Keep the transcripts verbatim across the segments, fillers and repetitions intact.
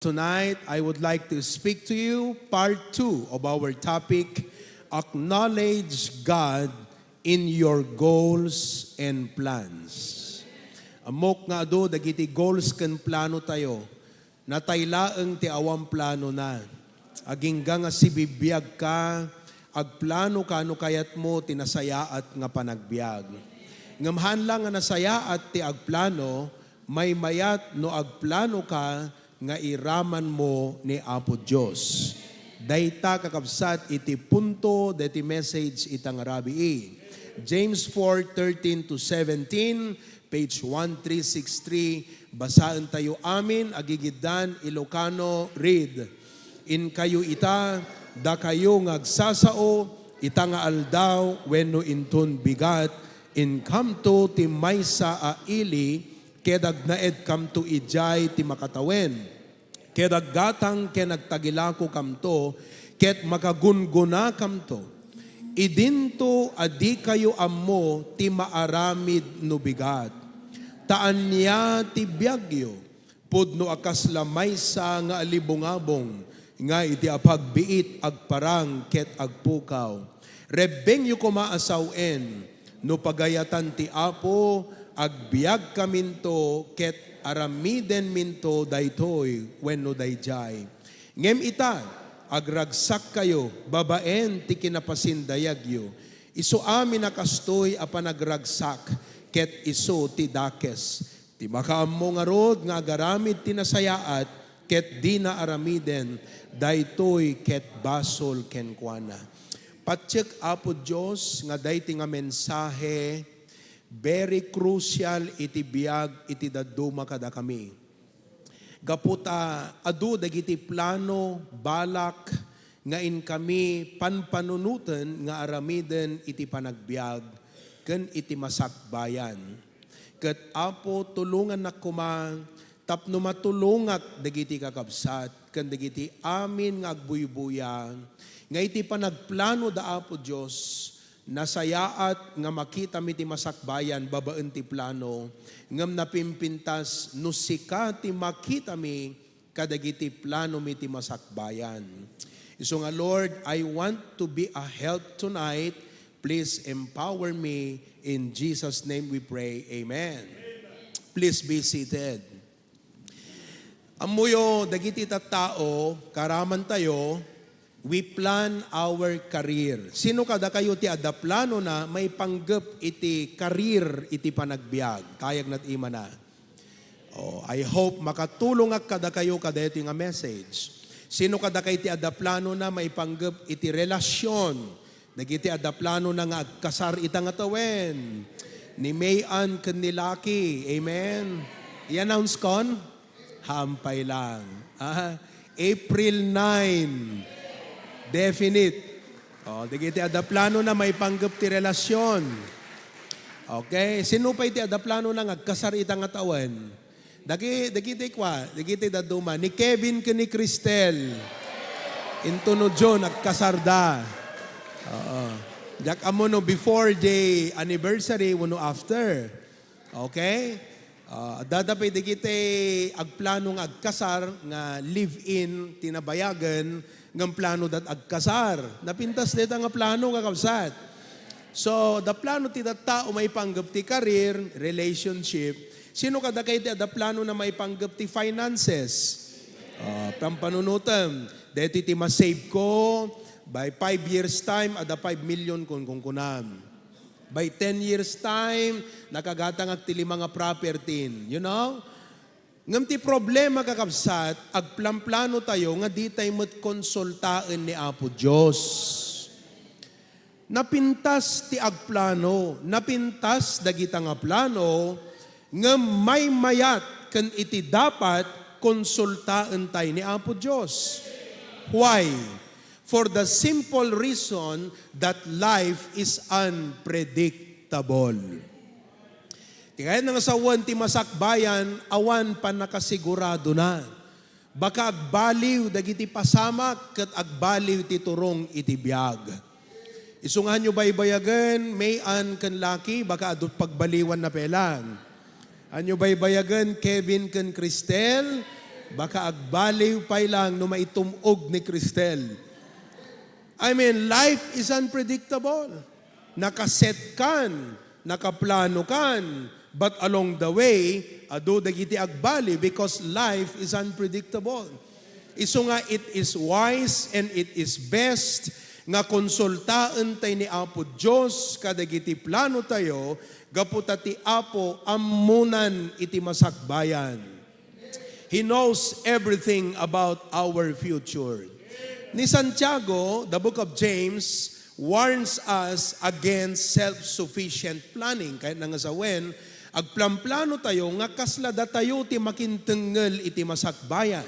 Tonight, I would like to speak to you, part two of our topic, Acknowledge God in Your Goals and Plans. Ammok nga adu dagiti goals ken plano tayo. Natay laeng ti awan planona. Agingga nga sibibiag ka, agplano ka no kayatmo ti nasayaat nga panagbiag. Ngem haan la nga nasayaat ti agplano, maymayat no agplano ka nga iramanmo ni Apo Dios. Dayta, kakabsat, iti punto deti message ita nga rabii. James four thirteen to seventeen, page one three six three, basaentayo amin, agigiddan, Ilocano, read. Inkayo ita, dakayo nga agsasao, ita nga aldaw, wenno inton bigat, inkamto ti maysa a ili, ket agnaedkamto idiay ti makatawen. Ket aggatang ken agtagilakokamto, ket makagungunakamto. Idinto a dikayo ammo ti maaramid no bigat. Ta ania ti biagyo? Pudno a kasla maysa nga alibungabong nga iti apagbiit agparang ket agpukaw. Rebbengyo koma a sawen, no pagayatan ti Apo, agbiagkaminto ket aramidenminto daytoy wenno daydiay. Ngem ita, agragsakkayo babaen ti kinapasindayagyo. Isu amin a kastoy a panagragsak, ket isu ti dakes. Ti makaammo ngarud nga agaramid ti nasayaat ket dina aramiden, daytoy ket basol kenkuana. Patiek, Apo Dios, nga daytoy nga mensahe very crucial iti biag iti dadduma kadakami. Gapu ta adu dagiti plano, balak nga inkami panpanunoten nga aramiden iti panagbiag ken iti masakbayan. Ket, Apo, tulongannak koma tapno matulongak dagiti kakabsat ken dagiti amin nga agbuybuya nga iti panagplano da Apo Dios, nasayaat nga makitami ti masakbayan babaen ti plano, ngem napimpintas no sika ti makitami kadagiti planomi ti masakbayan. Isu nga, Lord, I want to be a help tonight. Please empower me. In Jesus' name we pray. Amen. Please be seated. Ammoyo, dagiti tattao, karamantayo, we plan our career. Sino kadakayo ti adda planona maipanggep iti career iti panagbiag? Kayag nat imana. Oh, I hope makatulongak kadakayo kadaytoy nga message. Sino kadakay ti adda planona maipanggep iti relasyon? Dagiti adda planona nga agkasar ita nga tawen. Ni May Ann ken ni Lucky. Amen. I-announce kon? Hampay lang. Ah, April nine. Definite. Oh, dagiti adda planona maipanggep ti relasyon. Okay, sino pay ti adda planona nga agkasar ita nga tawen? Dagi-, dagiti kua, dagiti dadduma, ni Kevin ken ni Cristel. Inton no June, agkasarda. Oo. Diak ammo no before the anniversary wenno after. Okay? Ah, adda pay dagiti agplano nga agkasar nga live-in ti nabayagen ngem plano dat agkasar. Napintas dayta nga plano, kakabsat. So, da plano ti tattao maipanggep ti career, relationship. Sino kadakay ti adda planona maipanggep ti finances? Ah, pampanunotem. Daytoy ti ma-save ko, by five years time, adda five million kon kunkunam. By ten years time, nakagatangak ti lima nga property. You know? Ngem ti problema, kakabsat, agplanplano tayo nga di tay met konsultaen ni Apo Dios. Napintas ti agplano, napintas dagita nga plano, ngem maymayat ken iti dapat konsultaen tay ni Apo Dios. Why? For the simple reason that life is unpredictable. Ti kayat nga sawen ti masakbayan, awan pannakasiguradona. Baka agbaliw dagiti pasamak ket agbaliw ti turong iti biag. Isu nga hanyo baybayagen, May Ann ken Lucky, baka adu pagbaliwan na pelan. Hanyo baybayagen, Kevin ken Cristel, Baka agbaliw pay lang no maitum-og ni Cristel. I mean, life is unpredictable. Nakaset kan, nakaplano kan, but along the way, adu dagiti agbaliw because life is unpredictable. Isu nga, it is wise and it is best nga konsultaentayo ni Apo Dios kadagiti plano tayo gapu ta ti Apo ammonan iti masakbayan. He knows everything about our future. Ni Santiago, the book of James, warns us against self-sufficient planning. Kayatna nga sawen, agplanplano tayo nga kasla datayo ti makintengngel iti masakbayan.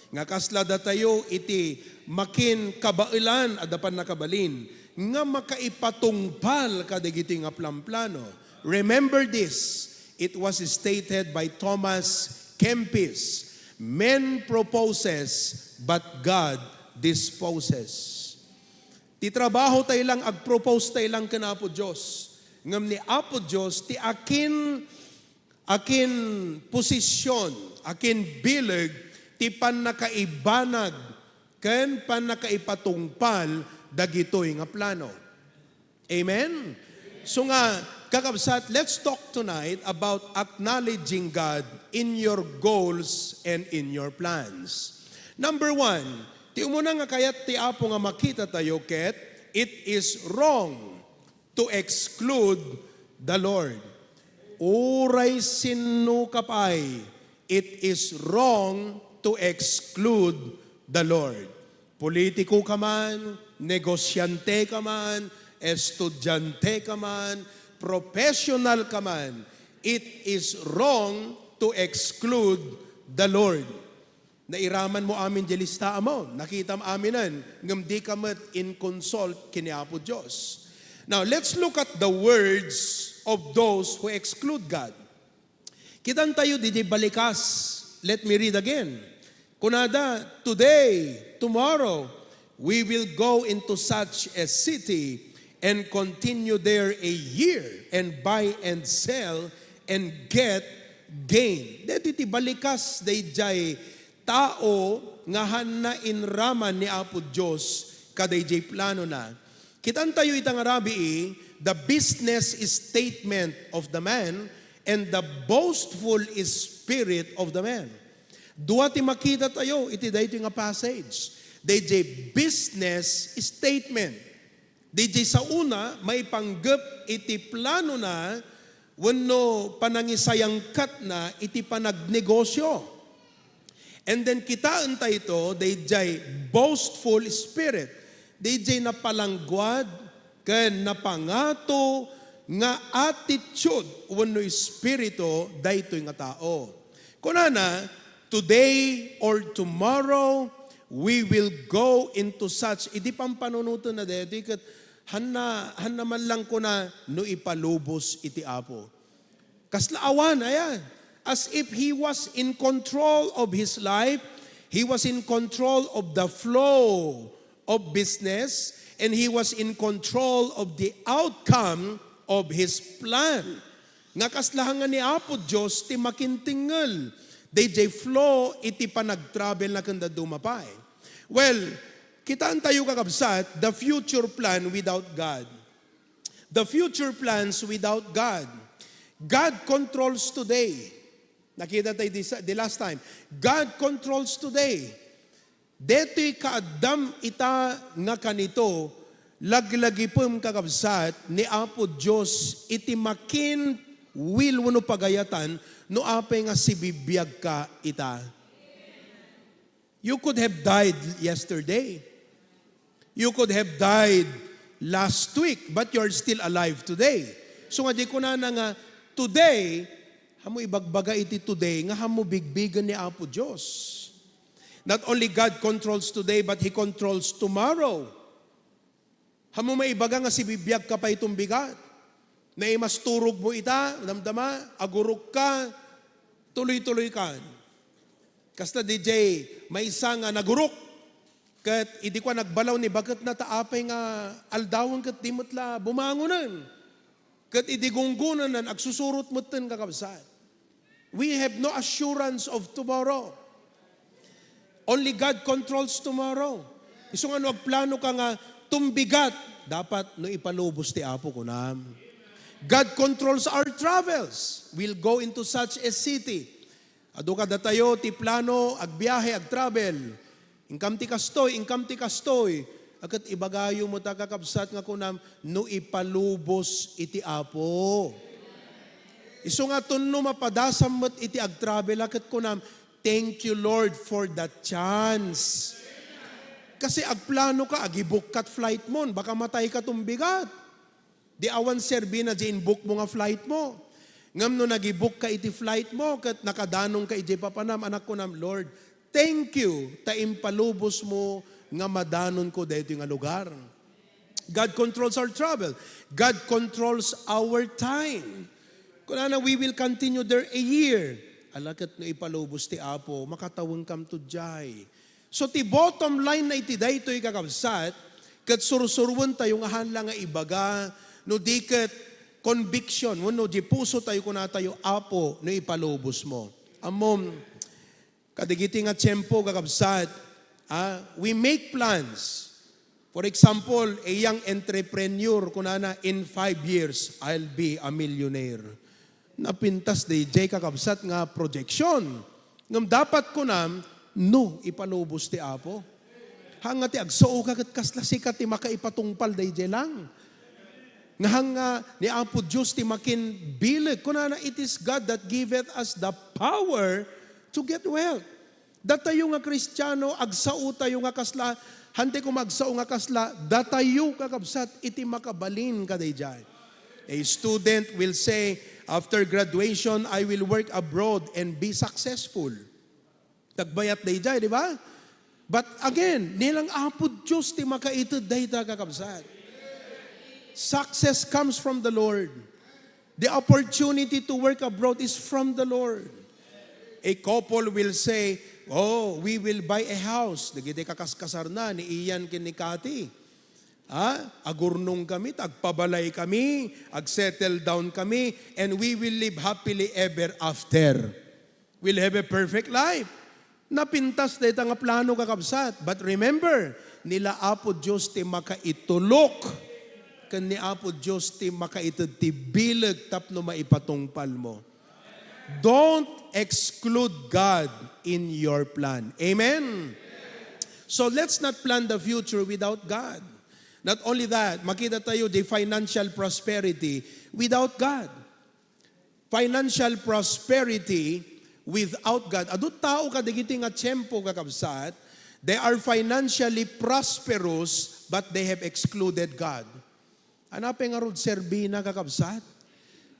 Nga kasla datayo iti makinkabaelan a dapan nakabalin nga makaipatungpal kadagiti nga planplano. Remember this, it was stated by Thomas Kempis, "Man proposes, but God disposes." Ti trabaho tayo lang, agpropose tayo lang ken Apo Dios. Ngem ni Apo Dios ti akin, akin posisyon, akin bileg ti pannakaibanag ken pannakaipatungpal dagitoy nga plano. Amen? So nga, kakabsat, let's talk tonight about acknowledging God in your goals and in your plans. Number one, ti umuna nga kayat ti Apo nga makita tayo ket, it is wrong to exclude the Lord. Uray sinno ka pay, it is wrong to exclude the Lord. Politiko ka man, negosyante ka man, estudyante ka man, professional ka man, it is wrong to exclude the Lord. Nairaman mo amin di lista mo, nakitam aminen, ngem di ka met in-consult ken ni Apo Dios. Now, let's look at the words of those who exclude God. Kitan tayo di, di balikas. Let me read again. Kunada, "Today, tomorrow, we will go into such a city and continue there a year and buy and sell and get gain." Deti ti balikas daydiay tao nga hanna inraman ni Apo Dios kadaydiay planona. Kitan tayo ita nga rabii, the business statement of the man and the boastful spirit of the man. Dua ti makita tayo iti daytoy nga passage. Daydiay business statement. Daydiay saona, maipanggep iti planona wenno panangisayangkatna iti panagnegosyo. And then kitaen tayo ito, daydiay boastful spirit, daydiay napalangguad ken napangato nga attitude wenno espiritu daytoy nga tao. Kunana, "Today or tomorrow, we will go into such," idi pampanunotenna daytoy ket hanna, hanna man lang kuna no ipalubos iti Apo. Kasla awan, aya. As if he was in control of his life, he was in control of the flow of business, and he was in control of the outcome of his plan. Nga kasla nga ni Apo Dios ti makintengngel daydiay flow iti panagtravelna ken dadduma pay. Well, kitaan tayo, kakabsat, the future plan without God. The future plans without God. God controls today. Nakita tayo di sa, di last time. God controls today. Detoy kaaddam ita nga kanito, laglagipem, kakabsat, ni Apo Dios iti makin will wenno pagayatan no apay nga sibibiagka ita. You could have died yesterday. You could have died last week, but you're still alive today. So nga di kunana nga today, hammo ibagbaga iti today nga hammo bigbigen ni Apo Dios. Not only God controls today, but He controls tomorrow. Hammo maibaga nga sibibiagka pay iton bigat. Naimasturogmo ita, damdama, agurokka, tuloy-tuloykan. Kasta diay maysa nga nagurok. Ket idi kua nagbalaw ni baketna ta apay nga aldawen ket di met la bumangonen. Ket idi gunggonanan, agsusurot metten, kakabsat. We have no assurance of tomorrow. Only God controls tomorrow. Isu nga no agplano ka nga tumbigat, dapat no ipalubos ti Apo, kunam. God controls our travels. We'll go into such a city. Adu kadatayo ti plano, agbiahe, agtravel. Inkam ti kastoy, inkam ti kastoy. Ket ibagayo met a kakabsat nga kunam, no ipalubos iti Apo. Isu nga tunno mapadasam met iti agtravel, ket kunam, "Thank you, Lord, for that chance." Kasi agplano ka, agibukkat flight mo, baka matay ka tumbigat. Di awan serbina di inbook mo nga flight mo. Ngem no nagibook ka iti flight mo, ket nakadanong ka iti papanam, anak ko nam, "Lord, thank you, ta impalubos mo nga madanon ko daytoy nga lugar." God controls our travel. God controls our time. Kunana, "We will continue there a year." Ala ket no ipalubos ti Apo, makatawen kam to jay. So, ti bottom line na iti daytoy, kakabsat, ket sursuroen tayo nga haan la nga ibaga, no di ket conviction, wenno di puso tayo, kuna tayo, "Apo, no ipalubos mo." Ammom, kadagiti nga tiempo, kakabsat, ah, we make plans. For example, a young entrepreneur, kunana, "In five years, I'll be a millionaire." Napintas dayjay, kakabsat, nga projection. Ngem dapat kunam, "No, ipalubos ti Apo." Haan nga ti agsao ka ket kasla sika ti makaipatungpal dayjay lang. Nga haan nga ni Apo Dios ti makinbileg. Kunana, "It is God that giveth us the power to get wealth." Datayo nga Kristiano, agsao tayo nga kasla, hantay ko magsao nga kasla, datayo, kakabsat, iti makabalin kadayjay. A student will say, "After graduation, I will work abroad and be successful." Nagbayat dayjay, di ba? But again, nilang Apo Dios ti makaited dayta, kakabsat. Success comes from the Lord. The opportunity to work abroad is from the Lord. A couple will say, "Oh, we will buy a house." Dagiti kakaskasarna ni Ian ken ni Kathy. Ha? "Agurnong kami, agpabalay kami, ag-settle down kami, and we will live happily ever after. We'll have a perfect life." Napintas dayta nga plano, kakabsat. But remember, nila Apo Dios ti makaitulok, ken ni Apo Dios ti makaited ti bileg tapno maipatungpal mo. Don't exclude God in your plan. Amen? So let's not plan the future without God. Not only that, makita tayo the financial prosperity without God. Financial prosperity without God. Adu tao kadagiti nga tiempo, kakabsat, they are financially prosperous, but they have excluded God. Ania pay ngarud serbina, kakabsat?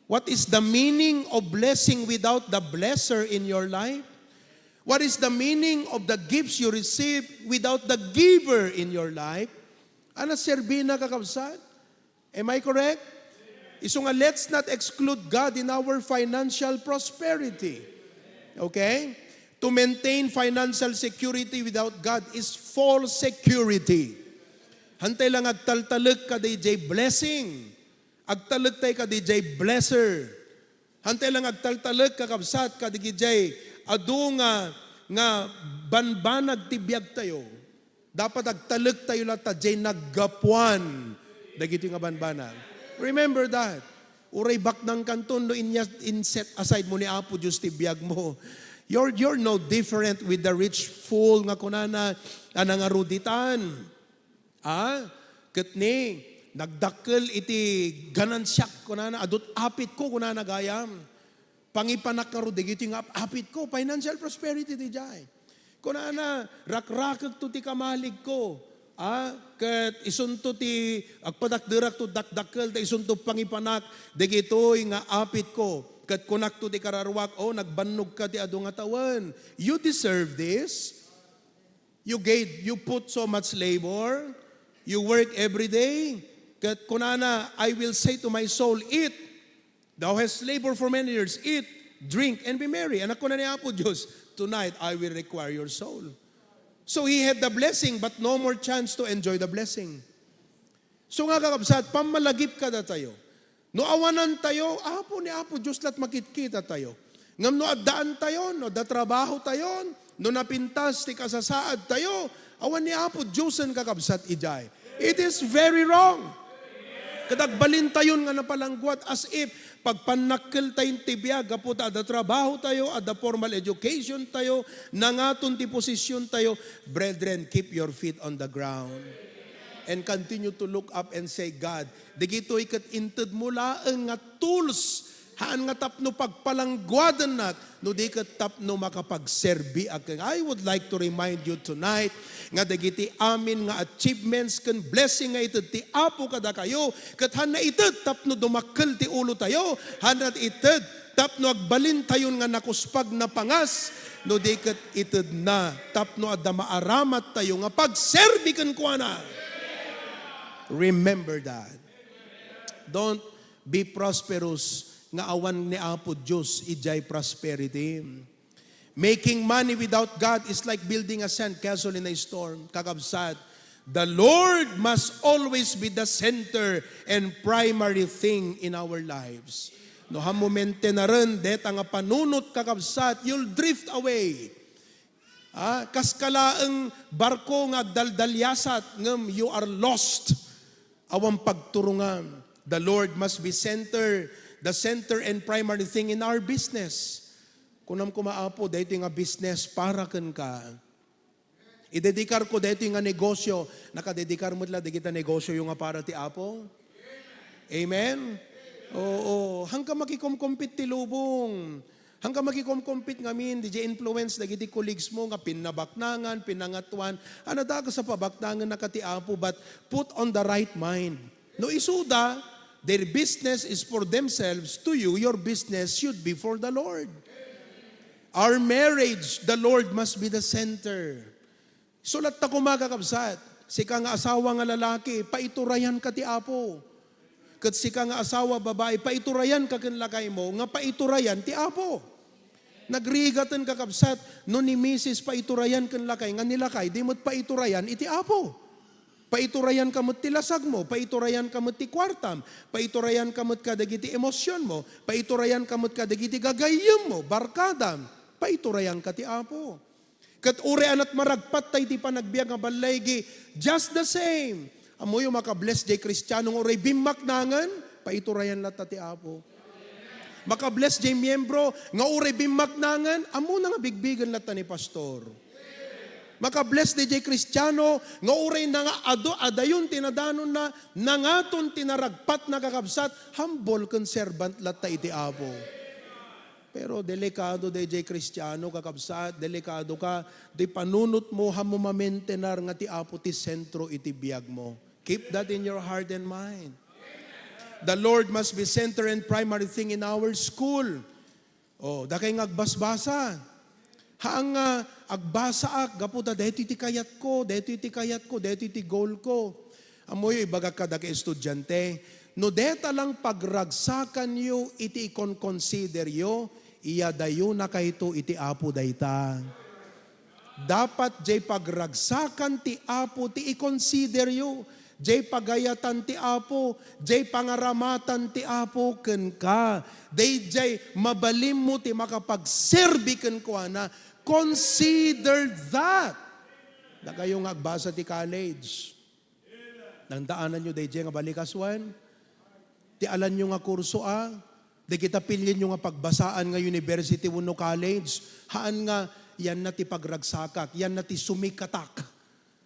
What is the meaning of blessing without the blesser in your life? What is the meaning of the gifts you receive without the giver in your life? Ania serbina, kakabsat? Am I correct? Isu nga, let's not exclude God in our financial prosperity. Okay? To maintain financial security without God is false security. Hantay lang agtaltalek kadayjay blessing. Agtalek tay kadayjay blesser. Hantay lang agtaltalek, kakabsat, kadagijay adu nga, nga banbanag ti biag tayo. Dapat agtalek tayo latta jay naggapuan dagiti nga banbanag. Remember that. Uray baknang kanton no inya-, in set aside mo ni Apo Dios ti biag mo. You're, you're no different with the rich fool nga kunana a nangaruditan. Ah, ket ni, nagdakkel iti ganansiak, kunana, adut apitko, kunana gayam. Pangipanak ngarud dagiti nga ap-, apitko, financial prosperity ti jay. Kunana, rakrakekto ti kamaligko. Ah, ket isunto ti agpadakderakto dakdakkel, ta isunto pangipanak dagitoy nga apitko. Ket kunakto ti kararuak, "Oh, nagbannogka ti adu nga tawen. You deserve this." You gave, you put so much labor, you work every day. Ket kunana, "I will say to my soul, 'Eat. Thou hast labored for many years. Eat, drink, and be merry.'" Anak, kuna ni Apo Dios, "Tonight I will require your soul." So he had the blessing, but no more chance to enjoy the blessing. So nga, kakabsat, pammalagip kadatayo. No awanan tayo, Apo, ni Apo Dios lat makitkita tayo. Ngem no addaan tayo, no adda trabaho tayo, No napintas ti kasasaadtayo, awan ni Apo Diosen, kakabsat, idiay. It is very wrong. Ket agbalintayon nga napalangguad as if pagpannakkeltayon ti biag gapu ta adda trabahotayo, adda formal educationtayo, nangaton ti positiontayo. Brethren, keep your feet on the ground and continue to look up and say, "God, dagitoy ket intedmo laeng nga tools, haan nga tapno pagpalangguadennak, no di ket tapno makapagserbiak." I would like to remind you tonight nga dagiti amin nga achievements ken blessing nga ited ti Apo kadakayo, ket haan nga ited tapno dumakkel ti ulotayo, haan nga ited tapno agbalintayon nga nakuspag, napangas, no di ket itedna tapno adda maaramatyo nga pagserbi kenkuana. Remember that. Don't be prosperous nga awan ni Apo Dios idiay prosperity. Making money without God is like building a sandcastle in a storm. Kakabsat, the Lord must always be the center and primary thing in our lives. No, hammo mentenaren deta nga panunot, kakabsat, you'll drift away. Ah, kas ka laeng barko nga agdaldaliasat, ngem you are lost. Awan pagturungan. The Lord must be center, the center and primary thing in our business. Kunam koma, "Apo, daytoy nga business para kenka. Idedikar ko daytoy nga negosyo." Nakadedikar met la dagita negosioyo nga para ti Apo? Amen? Oo. Haan ka makikomkompit ti lubong. Haan ka makikomkompit ngamin, diay influence dagiti colleagues mo nga pinnabaknangan, pinangatoan. Haan a dakes a pabaknangennaka ti Apo, but put on the right mind. No isuda, their business is for themselves, to you, your business should be for the Lord. Our marriage, the Lord must be the center. Sulat ta koma, kakabsat, sika nga asawa nga lalaki, paiturayanka ti Apo. Ket sika nga asawa babai, paiturayanka ken lakaymo nga paiturayan ti Apo. Nagrigaten, kakabsat, no ni misis paiturayan ken lakay nga ni lakay di met paiturayan iti Apo. Paiturayanka met ti lasagmo, paiturayanka met ti kuartam, paiturayanka met kadagiti emosionmo, paiturayanka met kadagiti gagayyemmo, barkadam, paiturayanka ti Apo. Ket uray anat maragpatta iti panagbiag nga balligi, just the same. Ammoyo, makabless jay Kristiano nga uray bimmaknangen, paiturayan latta ti Apo. Makabless jay miembro nga uray bimmaknangen, ammona nga bigbigen latta ni pastor. Makabless dayjay Kristiano nga uray nanga-, adu-, adayon ti nadanonna, nangaton ti naragpatna, kakabsat, humble ken servant latta iti Apo. Pero delikado dayjay Kristiano, kakabsat, delikado ka, ti panunotmo, hammo mamentenar nga ti Apo ti sentro iti biagmo. Keep that in your heart and mind. The Lord must be center and primary thing in our school. Oh, dakay nga agbasbasa. Haan nga agbasaak gapu ta daytoy ti kayatko, daytoy ti kayatko, daytoy ti goal ko. Ammoyo, ibagak kadagiti estudiante, no deta lang pagragsakanyo iti ikonkonsideryo, iyadayonakayto iti Apo dayta. Dapat jay pagragsakan ti Apo ti ikonsideryo, jay pagayatan ti Apo, jay pangaramatan ti Apo kenka. Dayjay mabalinmo ti makapagserbi kenkuana. Consider that. Dakayo nga agbasa ti college. Nandaananyo dayjay nga balikaswan? Ti alanyo nga kurso a, dagita pilienyo nga pagbasaan nga university wenno college, haan nga yanna ti pagragsakak, yanna ti sumikatak.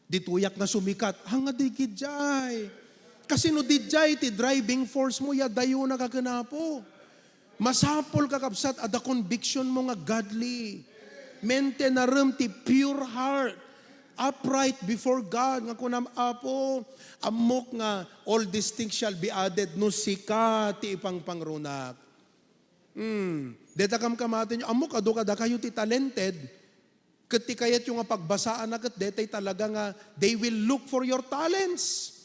Ditoyak nga sumikat, haan nga dagijay. Kasino dayjay ti driving force mo, iyadayonaka ken Apo. Masapul, kakabsat, adda conviction mo nga godly. Maintainarem ti pure heart, upright before God, nga kunam, "Apo, ammok nga all these things shall be added no sika ti ipangpangrunak." Hmm. Deta kamkamatenyo, ammok adu kadakayo ti talented, ket ti kayatyo nga pagbasaanna ket detay talaga nga they will look for your talents.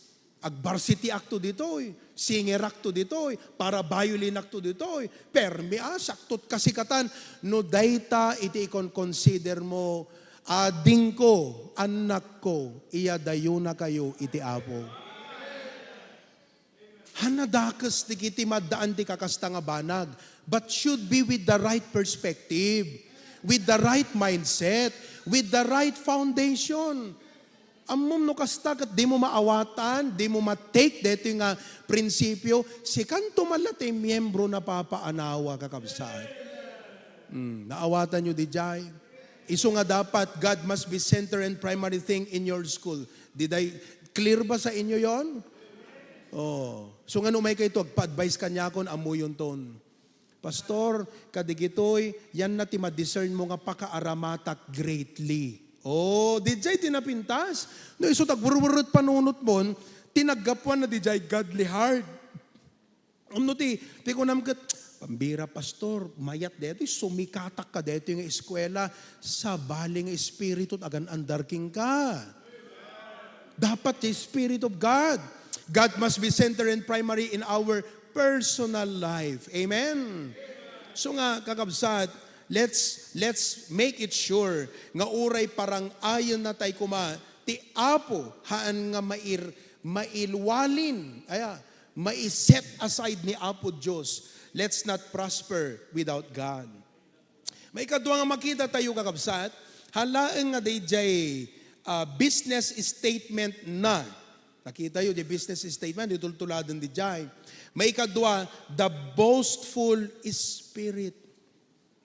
Agvarsity-akto ditoy, singer-akto ditoy, para-violin-akto ditoy. Permi a, sakto ti kasikatan. No dayta iti ikonkonsider mo, adingko, annakko, iyadayonakayo iti Apo. Haan a dakes dagiti maaddaan ti kakasta nga banag, but should be with the right perspective. With the right mindset, with the right foundation. Ammom no kasta ket dimo maawatan, dimo ma-take daytoy nga prinsipio, sikanto man la ti miyembro napapaanawa, kakabsat. Hmm, naawatan yo diay? Isu nga dapat, God must be center and primary thing in your school. Did I clear ba sa inyo yon? Oh. So, nga no may kayo, agpa-advise kaniakon, ammoyonton. Pastor, kadigitoy, yan na ti ma-discern mo nga pakaaramatak greatly. Oh, diay ti napintas. No isu ta agwurwurrot panunot mon, ti naggapuan na diay godly heart. Ammo ti, ti kunam ket, "Pambira, Pastor, mayat daytoy, sumikatak ka daytoy nga eskwela, sabali nga espiritu ti agan-andar kenka." Dapat the Spirit of God. God must be center and primary in our personal life. Amen? So nga, kakabsat, let's, let's make it sure nga uray parang-ayen na tay kuma, ti Apo, haan nga mair-, mailwalin, aya, mai-set aside ni Apo Dios. Let's not prosper without God. Maikadua nga makita tayo, kakabsat, haan laeng nga dayjay, ah, business statement na. Nakita yo, di business statement, di tultuladen di jay. Maikadua, the boastful spirit.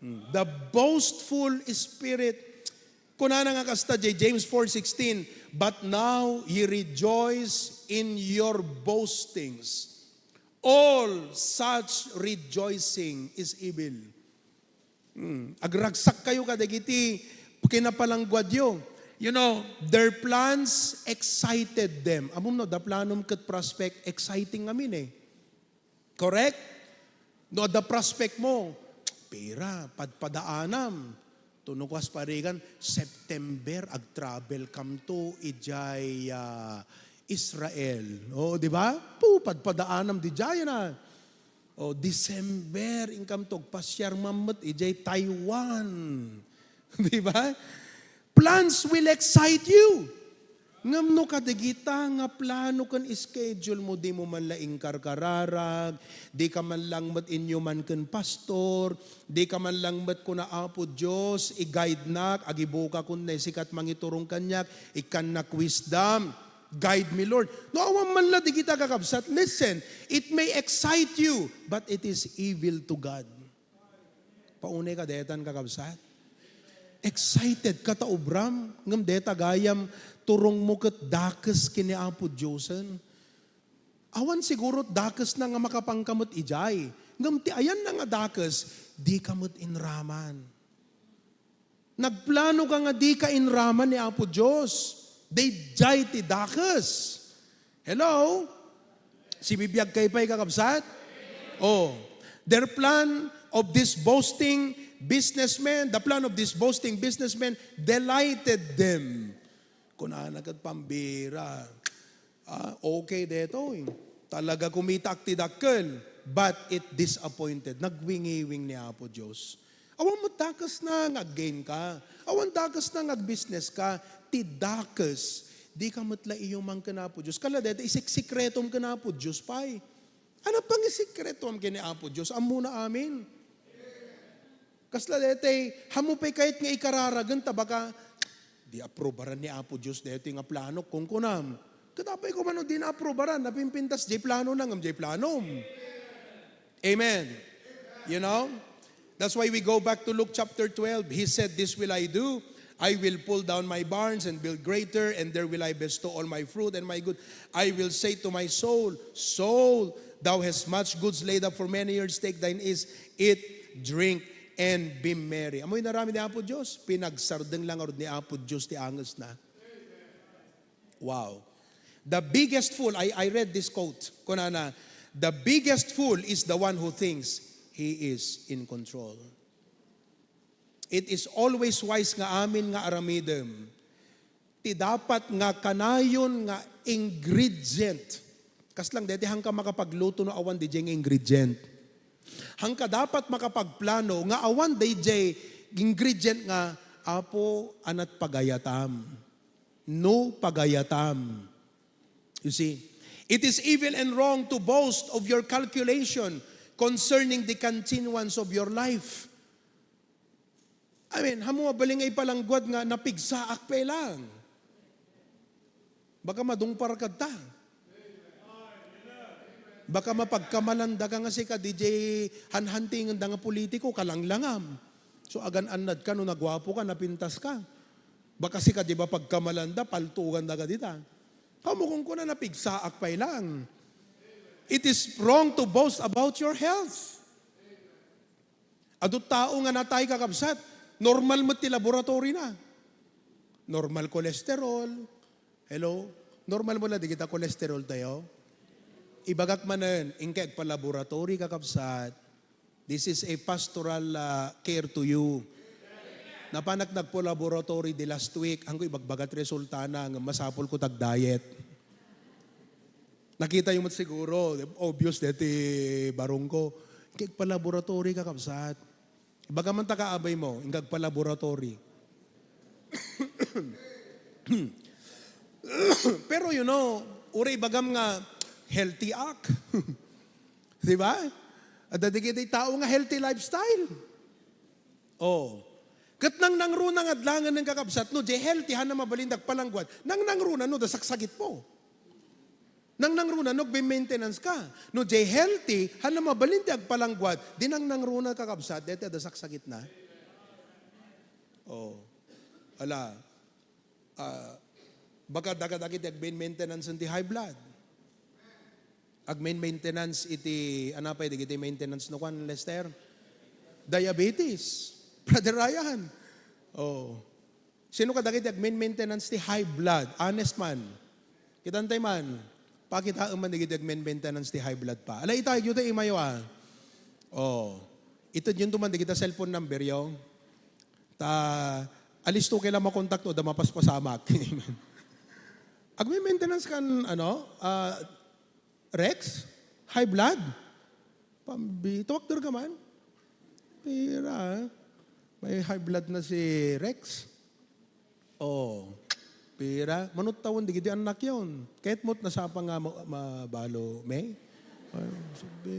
Hmm. The boastful spirit. Kunana nga kasta, jay James four sixteen, "But now ye rejoice in your boastings. All such rejoicing is evil." Hmm. Agragsak kayo kadagiti kinapalangguadyo. You know, their plans excited them. Ammom no, da planom ket prospect, exciting ngamin eh. Correct? No, da prospect mo, pira, padpadaanam. Tuno kas parigan, September, ag-travel kamto, ijay, ah, Israel. O, di ba? Pu, padpadaanam, di jay na. O, December, inkamto, agpasiar man met, ijay Taiwan. Di ba? Plans will excite you. Ngem no kadagita nga plano ken schedule mo, di mo man la inkarkararag, di ka man lang met inyo man ken pastor, di ka man lang met kuna Apo Dios, i-guide nak, agibuka kun ne sikat mangiturong kaniak, ikkannak wisdom, guide me, Lord. No awan man la dagita kakabsat, listen, it may excite you, but it is evil to God. Paunay ka detan, kakabsat? Excited ka ta obram, ngem deta gayam turongmo ket dakes ken ni Apo Diosen. Awan siguro dakesna nga makapanka met ijay, ngem ti ayanna nga dakes, dika met inraman. Nagplano ka nga dika inraman ni Apo Dios. Dayjay ti dakes. Hello? Sibibiag kayo pay, kakabsat? Oh. Their plan of this boasting businessman, the plan of this boasting businessman delighted them. Kunana ket pambira. Ah, okay detoy. Talaga kumitaak ti dakkel, but it disappointed. Nagwingiwing ni Apo Dios. Awan met dakesna nga ag-gain ka. Awan dakesna nga ag-business ka. Ti dakes, di ka met la iyumang ken Apo Dios. Kala deta, isiksikretom ken Apo Dios pay. Ano pang isikretom ken ni Apo Dios? Ammona amin. Kasla daytoy, hammo pay kayat nga ikararagen ta baka, "Di aprobaran ni Apo Dios daytoy nga plano," kunkunam. Ket apay ko man no di na aprobaran, napimpintas jay plano na ngem jay planom. Amen. You know? That's why we go back to Luke chapter twelve. He said, "This will I do. I will pull down my barns and build greater, and there will I bestow all my fruit and my good. I will say to my soul, 'Soul, thou hast much goods laid up for many years. Take thine ease, eat, drink, and be merry.'" Amoy inaramid ni Apo Dios? Pinagsardeng lang ngarud ni Apo Dios ti angesna. Wow. The biggest fool, I, I read this quote, kunana, "The biggest fool is the one who thinks he is in control." It is always wise nga amin nga aramidem ti dapat nga kanayon nga ingredient. Kasla daytoy, haanka makapagluto no awan dayjay nga ingredient. Haanka dapat makapagplano nga awan dayjay ingredient nga, "Apo, anat pagayatam. No pagayatam." You see, it is evil and wrong to boast of your calculation concerning the continuance of your life. I mean, ammo mabalin nga ipalangguad nga napigsaak pay lang. Baka madungpar kadta. Baka mapagkamalanda ka nga sika, D J, hanhantingenda nga politiko, kalanglangam. So, agan-annad ka no naguapo ka, napintas ka. Baka sika, di ba, pagkamalanda, paltugan da ka dita. Ammo kunkuna, napigsaak pay lang. It is wrong to boast about your health. Adu tao nga natay, kakabsat, normal met ti laboratory na. Normal cholesterol. Hello? Normal mo na, di kita cholesterol tayo? Ibagak manen, inkay agpa-laboratory, kakabsat. This is a pastoral, ah, care to you. Napanak nagpa-laboratory the last week, anggo ibagbagat resulta na, nga masapul ko tag-diet. Nakita yo met siguro, obvious deti barong ko. Kay pa-laboratory, kakabsat. Ibaga man ta kaabay mo, inggag pa-laboratory. Pero you know, uray ibagam nga healthy ak. Di ba? Adda dagiti tao nga healthy lifestyle. Oh. Ket nangnangruna nga adlangen, kakabsat, no, jay healthy, hanna mabalin ti agpalangguad. Nangnangruna no, da saksakit mo. Nangnangruna no, agbe-maintenance ka. No, jay healthy, hanna mabalin ti agpalangguad. Di nangnangruna, kakabsat, deti adda saksakit na. Oh. Ala. Ah, baka daga dagiti agmain-maintenance ti high blood. Agmain-maintenance iti, ano pay, dagiti maintenance no kuan, Lester? Diabetes. Brother Ryan. Oh. Sino kadagiti agmain-maintenance ti high blood? Honest man. Kitantay man. Pakitaem man dagiti agmain-maintenance ti high blood pa. Ala, itayag yo ti imayo, ah. Oh. Itedyo man dagiti cellphone number yo. Ta, alisto kay la makontakto, da mapaspasamak. Agme-maintenance kan, ano, ah, Rex? High blood? Pambi, tuwakder ka man? Pira, ah. May high blood na si Rex. Oh, pira? Manuttawan, digiti annak yon. Ket mo't nasapa nga ma-, mabalo, May? Ay, sabi.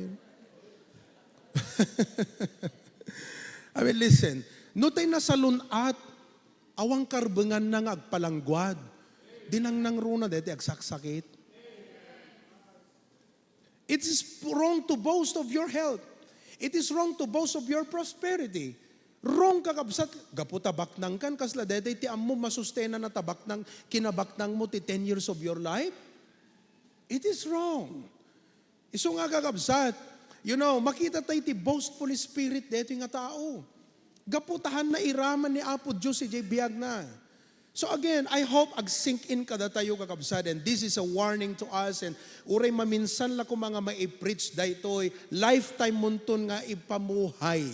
I mean, listen. No tay nasalun-at, awan karbenganna nga agpalangguad. Di nangnangruna deti agsaksakit. It is wrong to boast of your health. It is wrong to boast of your prosperity. Wrong, kakabsat, gapu ta baknang kan, kasla daytoy ti ammo masustenana ta baknang, kinabaknang mo ti ten years of your life? It is wrong. Isu nga, kakabsat, you know, makita tayo ti boastful spirit daytoy nga tao. Gapu ta hanna iraman ni Apo Dios idiay biagna. So again, I hope ag-sink in kadatayo, kakabsat, and this is a warning to us, and uray maminsan la koma nga mai-preach daytoy, lifetime monton nga ipamuhay.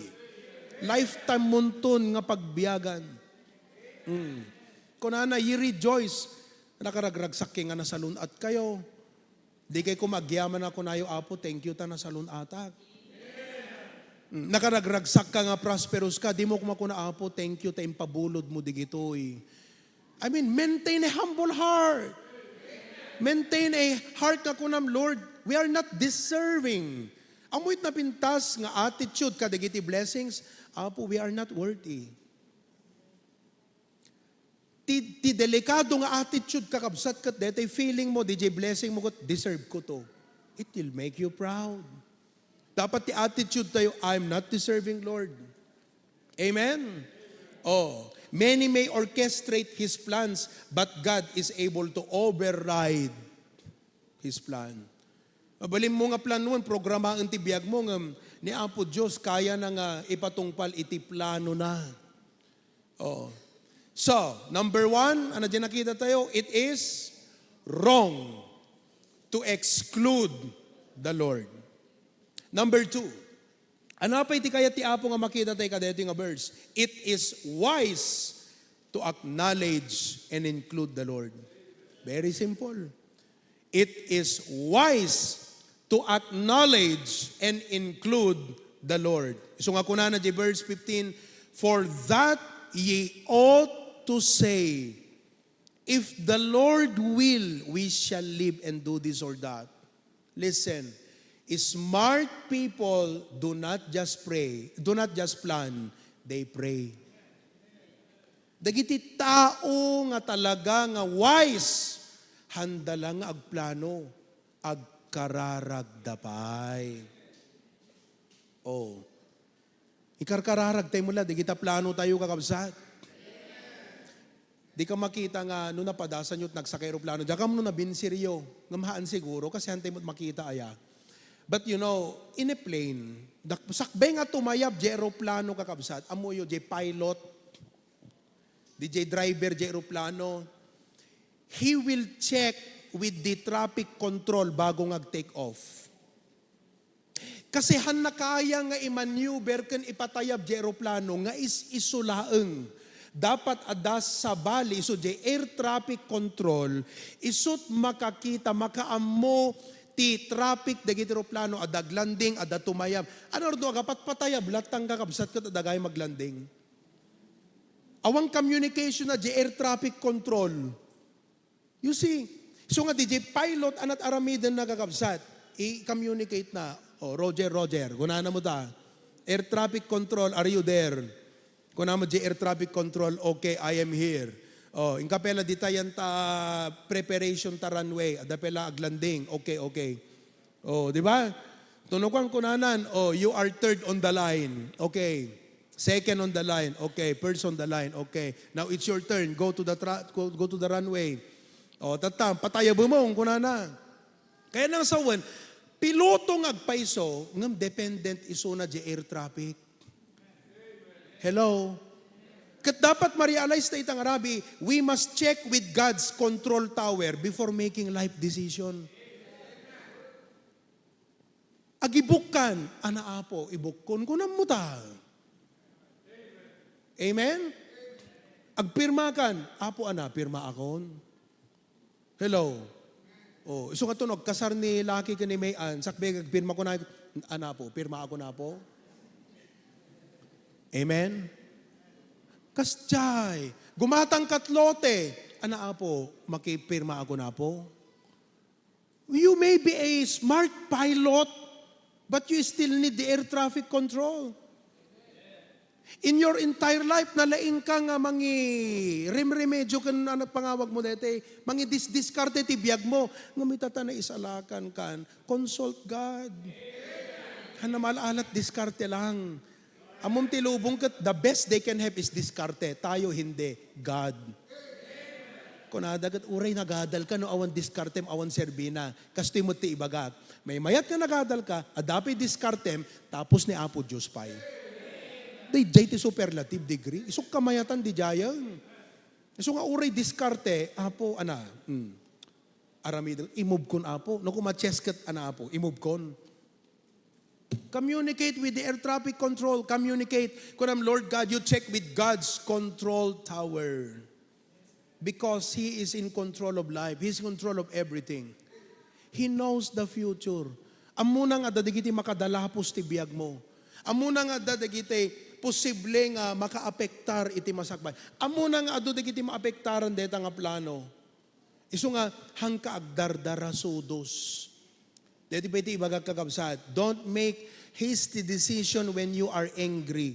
Lifetime monton nga pagbiagan. Mm. Kunana, "Ye rejoice." Nakaragragsak kay nga nasalun-at kayo. Di kay koma agyaman a kunayo, "Apo, thank you ta nasalun-atak." Mm, nakaragragsak ka nga prosperous ka, di mo koma kuna, "Apo, thank you ta impabulod mo digitoy." I mean, maintain a humble heart. Maintain a heart nga kunam, "Lord, we are not deserving." Ammo it napintas nga attitude kadagiti blessings, "Apo, we are not worthy." Ti, ti delikado nga attitude, kakabsat, ket daytoy feeling mo, D J, blessing mo, ket, "Deserve ko to." It will make you proud. Dapat ti attitude tayo, "I'm not deserving, Lord." Amen? Oh, many may orchestrate His plans, but God is able to override His plan. Mabalin mo nga planuan, programaen ti biag mo, ngem ni Apo Dios kaya na nga ipatungpal iti plano na. Oh. So, number one, ano dyan nakita tayo? It is wrong to exclude the Lord. Number two, ano pay ti kayat ti Apo nga makita tayo kadaytoy nga verse? It is wise to acknowledge and include the Lord. Very simple. It is wise to acknowledge and include the Lord. So nga kunana di verse fifteen, "For that ye ought to say, 'If the Lord will, we shall live and do this or that.'" Listen, smart people do not just pray, do not just plan, they pray. Dagiti tao nga talaga nga wise, handa la nga agplano, agkararagda pay. Oh. Ikarkararag tayo met la, dagita plano tayo, kakabsat. Di ka makita nga no napadasanyo, nagsakay eroplano, diak ammo no nabinsiryo, ngem haan siguro, kasi hantay met makita aya. But you know, in a plane, dak-, sakbay nga tumayab di eroplano, kakabsat, ammoyo, di pilot, di di driver di eroplano, he will check with the traffic control bago nga take off. Kasi hanna kaya nga i-maneuver ken ipatayab di eroplano nga is-isu laeng. Dapat adda sabali isu di air traffic control, isut' makakita, makaammo ti traffic dagiti eroplano, adda aglanding, adda tumayab. Ania runo, agpatpatayab latta, kakabsat, ket adda gayam aglanding? Awan communication na di air traffic control. You see? So nga, di di pilot, ania ti aramidenna, kakabsat? I-communicate na. Oh, Roger, Roger. Kunana met la, "Air traffic control, are you there?" Kunana met di air traffic control, "Okay, I am here." Oh, inka pay la, dita yan ta preparation ta runway. Adda pay la aglanding. Okay, okay. Oh, di ba? Tunukan kunanan, "Oh, you are third on the line." Okay. "Second on the line." Okay. "First on the line." Okay. "Now it's your turn. Go to the tra-, go, go to the runway." Oh, tatta, patayabem, kunana. Kaya nang sawen, piloto nga agpayso, ngem dependent isuna di air traffic. Hello? Ket dapat ma-realize ta ita nga rabii, we must check with God's control tower before making life decision. Agibukkan, "Ana, Apo, ibukkon," kunam met la. Amen? Agpirmakan, "Apo, ana, pirmaakon." Hello? Oh, isu nga tunog, kasar ni Lucky ken ni May Ann, sakbay agpirma ko na, "Ana, Apo, pirmaakon, Apo." Amen? Kasdiay, gumatang kat lote, "Ana, Apo, makipirmaakon, Apo." You may be a smart pilot, but you still need the air traffic control. In your entire life, nalaing ka nga mangirimremedyo ken, ano pangawag mo daytoy, mangidisdiskarte ti biag mo. Ngem ita ta naisalakan kan, consult God. Haan a maal-alat, diskarte lang. Ammom ti lubong ket the best they can have is diskarte. Tayo, hindi. God. Kunada ket, "Uray nagadal ka no awan diskartem, awan serbina." Kastoy met ti ibagak. Maymayat nga nagadal ka, adda pay diskartem, tapos ni Apo Dios pay. Daydiay ti superlative degree. Isuk kamayatan, daydiayen. Isu nga uray diskarte, "Apo, ana, hmm. Aramidem, i-move kon, Apo. No koma chess ket, ana, Apo, i-move kon." Communicate with the air traffic control. Communicate. Kunam, "Lord God, you check with God's control tower." Because He is in control of life. He's in control of everything. He knows the future. Ammona nga adda dagiti makadalapos ti biag mo. Ammona nga adda dagiti posible nga makaapektar iti masakbay. Ammona nga adda dagiti maapektaran dayta nga plano. Isu nga, haanka agdardarasudos. Daytoy pay ti ibagak, kakabsat, don't make hasty decision when you are angry.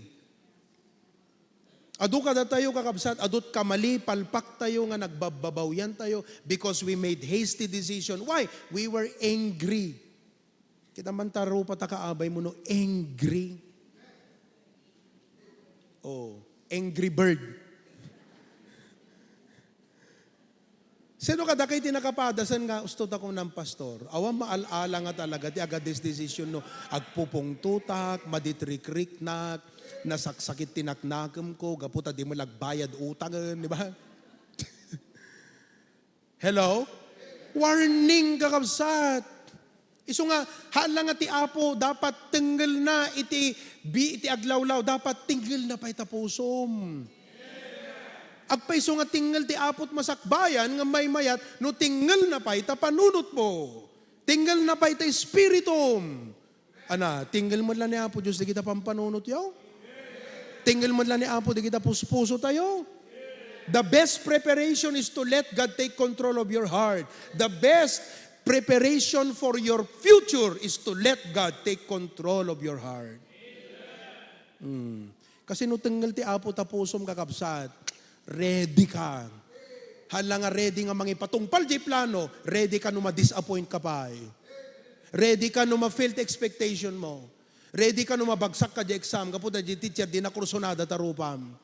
Adu kadatayo, kakabsat, adu't kamali, palpaktayo nga nagbabbabawiantayo because we made hasty decision. Why? We were angry. Kita man ta rupa ta kaabay mo no angry. Oh, angry bird. Sino kadakayo ti nakapadasan nga, "Usto ta kunam, Pastor? Awan maal-ala nga talaga ti agadis-desisyon no agpupungtotak, maditrikriknak, nasaksakit ti naknakem ko, gapu ta di met agbayad utangen," di ba? Hello? Warning, kakabsat. Isu nga, haan la nga ti Apo, dapat tengngelna iti bi-, iti aglawlaw, dapat tengngelna pay ta pusom. Agpayso nga tengngelem ti Apo ti masakbayan, nga maymayat, no tengngelna pay ta panunotmo. Tengngelna pay ta espiritum. Ana, tengngelem met la ni Apo Dios dagita pampanunotyo? Tengngelem met la ni Apo dagita puspusotayo? The best preparation is to let God take control of your heart. The best preparation for your future is to let God take control of your heart. Hmm. Kasi no tengngelem ti Apo ta pusom, kakabsat, Ready ka. Hala nga ready nga mangipatungpal di plano, ready ka no ma-disappoint ka pay. Ready ka no ma-fail ti expectation mo. Ready ka no mabagsak ka di exam, gapu ta di teacher, di nakursunada ta rupam.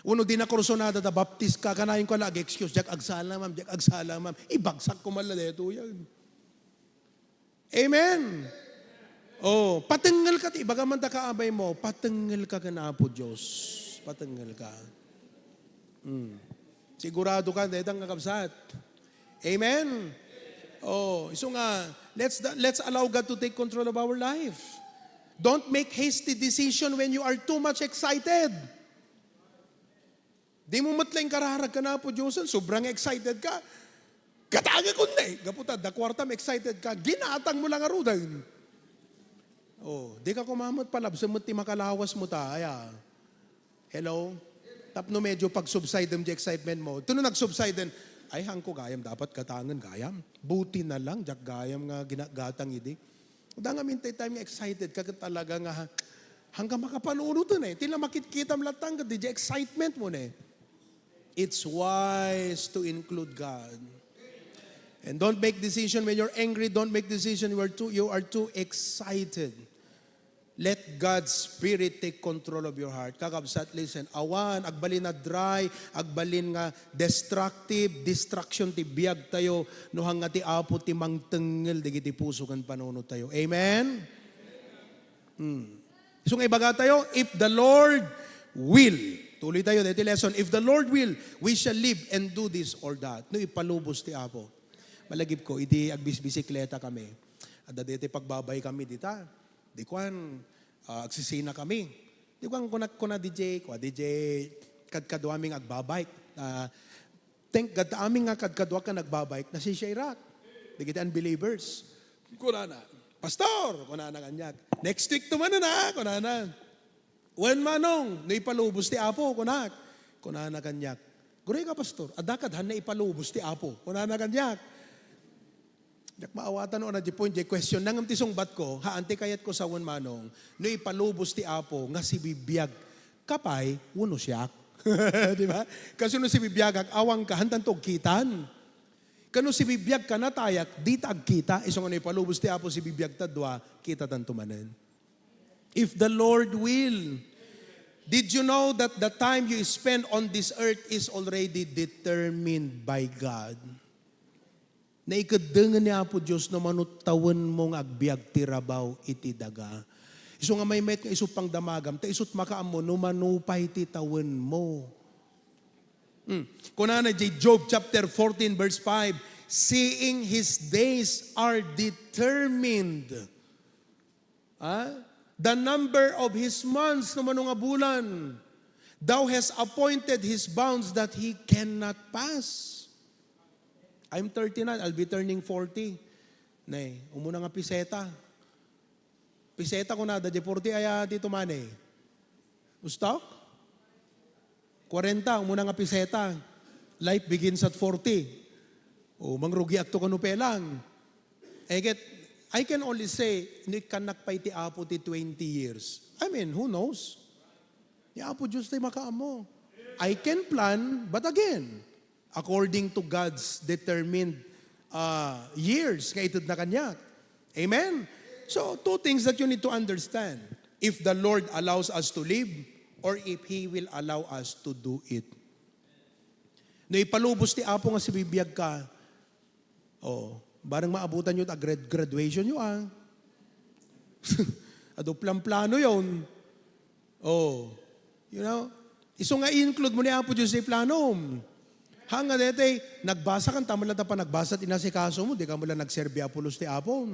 Uno di nakursunada ta baptis ka, kanayon ka la ag-excuse, "Diak agsala, ma'am, diak agsala, ma'am." Ibagsak ko man la detoy. Amen. Oh, patengngel ka ti, ibaga man ta kaabay mo, patengngel ka ken Apo Dios. Patengngel ka. Hmm. Sigurado ka, dayta nga kabsat. Amen. Oh, isu nga, let's let's allow God to take control of our life. Don't make hasty decision when you are too much excited. Di mo met laeng kararag ken Apo Diosen, sobrang excited ka. Gatangek unay, gapu ta adda kuartam, excited ka. Ginatang mo la ngaruden. Oh, di ka kumamet, palabsem met ti makalawas mo ta, aya. Hello? Tapno medyo pag-subside-em di excitement mo. Tapno nag-subside-en, ay, hangko gayam, dapat gatangen gayam. Buti na lang, diak gayam nga ginagatang idi. Adda ngamin tay time nga excited ka ket talaga nga hanggang makapanunoten eh. Ti la makitkitam latta ket di excitement mo ne. It's wise to include God. And don't make decision when you're angry. Don't make decision when you're too, you are too excited. Let God's Spirit take control of your heart. Kakabsat, listen. Awan, agbalin a dry, agbalin nga destructive, distraction ti biag tayo, no hangga ti Apo ti mangtengngel dagiti puso ken panunot tayo. Amen? Hmm. Isu nga ibaga tayo, "If the Lord will." Tuloy tayo, daytoy lesson. "If the Lord will, we shall live and do this or that." No ipalubos ti Apo. Malagip ko, idi agbisbisikleta kami. Adda daytoy pagbabay kami dita. Di kuan, ah, agsisina kami. Di kuan, kuna, kuna D J, kua D J, kadkaduami nga agbabike. Ah, thank God, ta amin nga kadkaduak nga nagbabike, nasisiak. Dagiti unbelievers. Kunana, "Pastor," kunana kaniak, "next week to manen, ah," kunana. "Wen, Manong, no ipalubos ti Apo," kunak. Kunana kaniak, "Uray ka, Pastor, adda kad han naipalubos ti Apo," kunana kaniak. Diak maawatan no ania di point, di question. Ngem ti sungbat ko, haan ti kayat ko sawen, Manong, no ipalubos ti Apo nga sibibiag ka pay wenno siak. Di ba? Kasano sibibiagak, awan ka, hantanto agkitan. Kano sibibiag ka, natayak, dita agkita. Isu nga no ipalubos ti Apo sibibiag ta dua, kitatanto manen. If the Lord will. Did you know that the time you spend on this earth is already determined by God? Naikeddengen ni Apo Dios no mano tawenmo nga agbiag ti rabaw iti daga. Isu nga maymayat nga isu pangdamagam, ta isut makaammo no mano pay ti tawenmo. Hmm. Kunana di Job chapter fourteen verse five, "Seeing his days are determined." Ha? "The number of his months," no mano nga bulan. "Thou hast appointed his bounds that he cannot pass." I'm thirty-nine, I'll be turning forty. Nay, umuna nga piseta. Piseta kunada, di forty aya ti tumani. Usto? Kwarenta, umuna nga piseta. Life begins at forty. O, mangrugiakto kano pelang. Eh, ket, I can only say, no ikkannak pay ti Apo ti twenty years. I mean, who knows? Ni Apo Dios ti makaammo. I can plan, but again, according to God's determined, uh, years nga itedna kaniak. Amen? So, two things that you need to understand. If the Lord allows us to live, or if He will allow us to do it. No ipalubos ti Apo nga sibibiag ka, oh, bareng maabutan yo ta grad-, graduation yo, ah. Adu plan-plano yon. Oh, you know, isu nga i-include mo ni Apo Dios ti planom. Hanga daytoy, nagbasa ka, tama la ta panagbasa ti inasikaso mo, di ka mo la nagserbi a pulos ti Apo.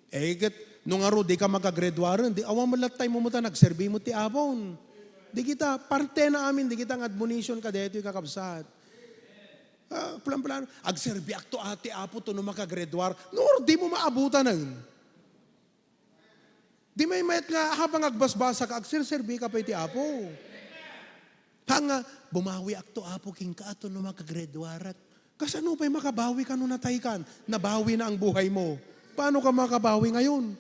Eh, ket, no ngarud, di ka makagraduaren, di, awan mo la time mo ta nagserbi mo ti Apo. Di kita, parte na amin, di kita nga admonition ka daytoy, kakabsat. Ah, plan-plan, agserbiak to a ti Apo to no makagraduar. No, di mo maabutan na yun. Di maymayat nga habang agbasbasa ka, agserserbi ka pay ti Apo. Hanga, bumawiak to, Apo, kenka ato no makagraduarak. Kasano pay makabawi ka no natay kan? Nabawi na ang buhay mo. Paano ka makabawi ngayon?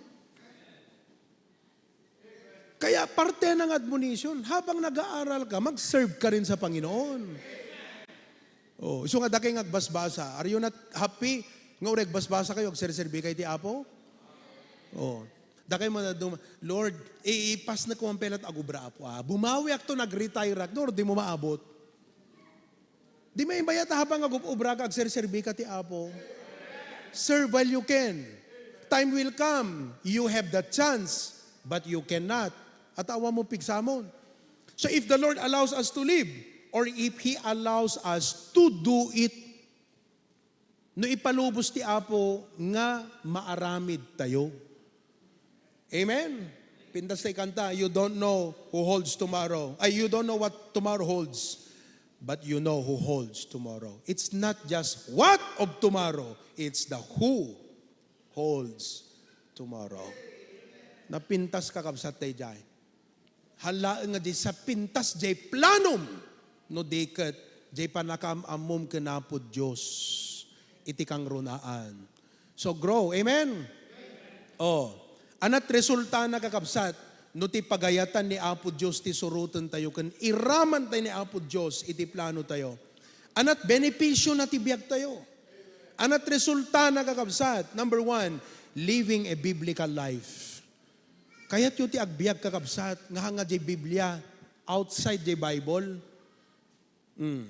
Kaya parte na nga admonition, habang nag-aaral ka, mag-serve ka rin sa Panginoon. Oh, isu nga dakay nga agbasbasa, are you not happy nga uray agbasbasa kayo, agserserbi kayo ti Apo? Oh. Dakay mo na dum-, "Lord, i-, ipas na kuman pelat agubra, Apo, ah. Bumawi akto, nag-retire ak." Lord, di mo maabot. Di maimbayat a habang agub-ubra ka, agserserbi ka ti Apo. Serve while you can. Time will come, you have the chance, but you cannot. At awan mo pigsamon. So if the Lord allows us to live, or if He allows us to do it, no ipalubos ti Apo nga maaramid tayo. Amen? Pintas tay kanta, "You don't know who holds tomorrow." Ay, "You don't know what tomorrow holds, but you know who holds tomorrow." It's not just what of tomorrow, it's the who holds tomorrow. Napintas, kakabsat, daydiay. Haan laeng nga di sa pintas jay planom, no di ket jay pannakaam-ammom ken Apo Dios iti kangrunaan. So grow. Amen? Oh. Anat resultana, kakabsat, no ti pagayatan ni Apo Dios ti surotentayo ken iramantayo ni Apo Dios iti planotayo. Anat benepisio na ti biagtayo. Anat resultana, kakabsat? Number one, living a biblical life. Kayatyo ti agbiag, kakabsat, nga hanga jay Biblia, outside jay Bible? Mm.